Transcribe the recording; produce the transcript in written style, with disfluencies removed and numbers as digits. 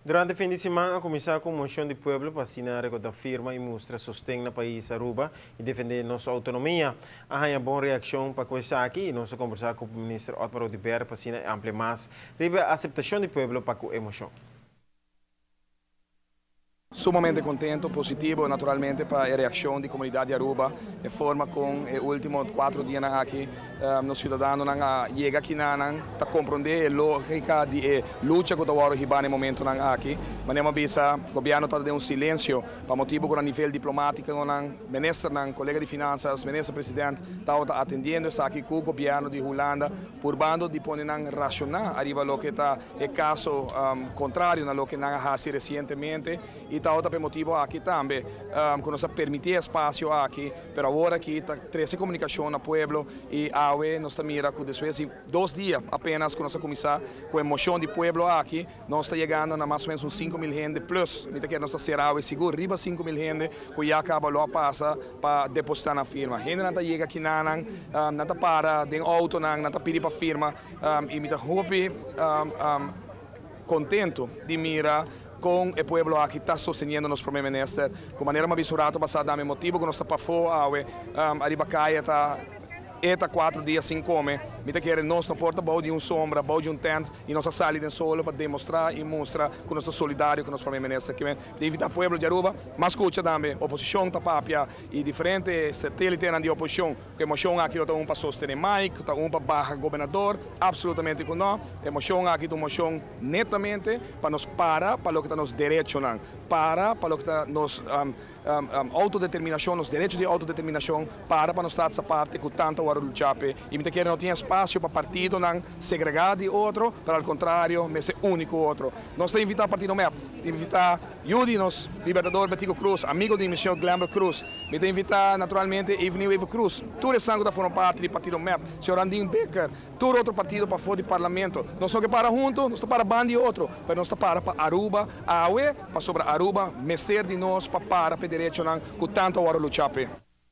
Durante fin di siman a cuminsa cu mocion di pueblo pa asina recorda firma y mustra sosten na pais Aruba y defende nos autonomia. A haya bon reaccion pa cu esaki y nos a conversa cu Minister Otmar Oduber pa asina amplia mas riba aceptacion di pueblo pa cu e mocion. Sumamente contento, positivo naturalmente pa e reaccion di comunidad di Aruba, e forma con e ultimo 4 dianan aki nos ciudadanonan a yega aki nan ta comprende e logica di e lucha cu ta wordo hiba na e momentonan aki. Manera mi a bisa, gobierno ta den un silencio pa motibo cu na nivel diplomatico nan ministernan, colega di finanzas, minister president ta atendiendo esaki cu gobierno di Hulanda, purbando di pone nan raciona ariba loke ta e caso contrario na loke nan a haci recientemente y ta otro motibo aki tambe cu nos a permiti espacio aki, pero awor aki ta trece comunicacion na pueblo y awe nos ta mira cu despues di 2 dia apenas cu nos a cuminsa cu e mocion di pueblo aki, nos ta yegando na mas o menos uns 5 mil hende plus. Mi ta kere nos ta sera sigur riba 5 mil hende cu ya caba lo pasa pa deposita nan firma. Hende nan ta yega aki nan, nan ta para den auto nan, nan ta pidi pa firma y mi ta hopi contento di mira con e pueblo aki ta sosteniendo nos prome minister. Cu manera mi a bisa rato pasa, e motibo cu nos ta pafo awe, ariba caya ta e ta 4 dia sin come. Mi ta kere nos no por ta bou di un sombra, bou di un tent y nos a sali den solo pa demostra y mustra cu nos ta solidario cu nos prome minister. Cu ta invita pueblo di Aruba, mas scucha tambe oposicion ta papia y diferente satelite di oposicion, cu e mocion aki ta un pa sostene Mike, ta un pa baha gobernador, absolutamente cu no. E mocion aki ta un mocion netamente pa nos para pa loke ta nos derechonan, para pa loke ta nos autodeterminacion, nos derecho di autodeterminacion, para pa nos Status Aparte cu tanto a lucha p'e. Y mi ta kere no tin espacio pa partidonan segrega di otro, pero al contrario, mester uni cu otro. Nos ta invita partido MEP, ta invita Judy, nos Libertador Betico Croes, amigo di Michel Glenbert Croes. Mi ta invita naturalmente Evelyn Wever Croes, tur esnan cu ta forma parti di partido MEP, señor Andin Bikker, tur otro partido pafo di parlamento. Nos no para hunto, nos para banda di otro, pero nos para pa Aruba, awe, pasobra Aruba, mester di nos pa para pa derechonan cu tanto a lucha p'e.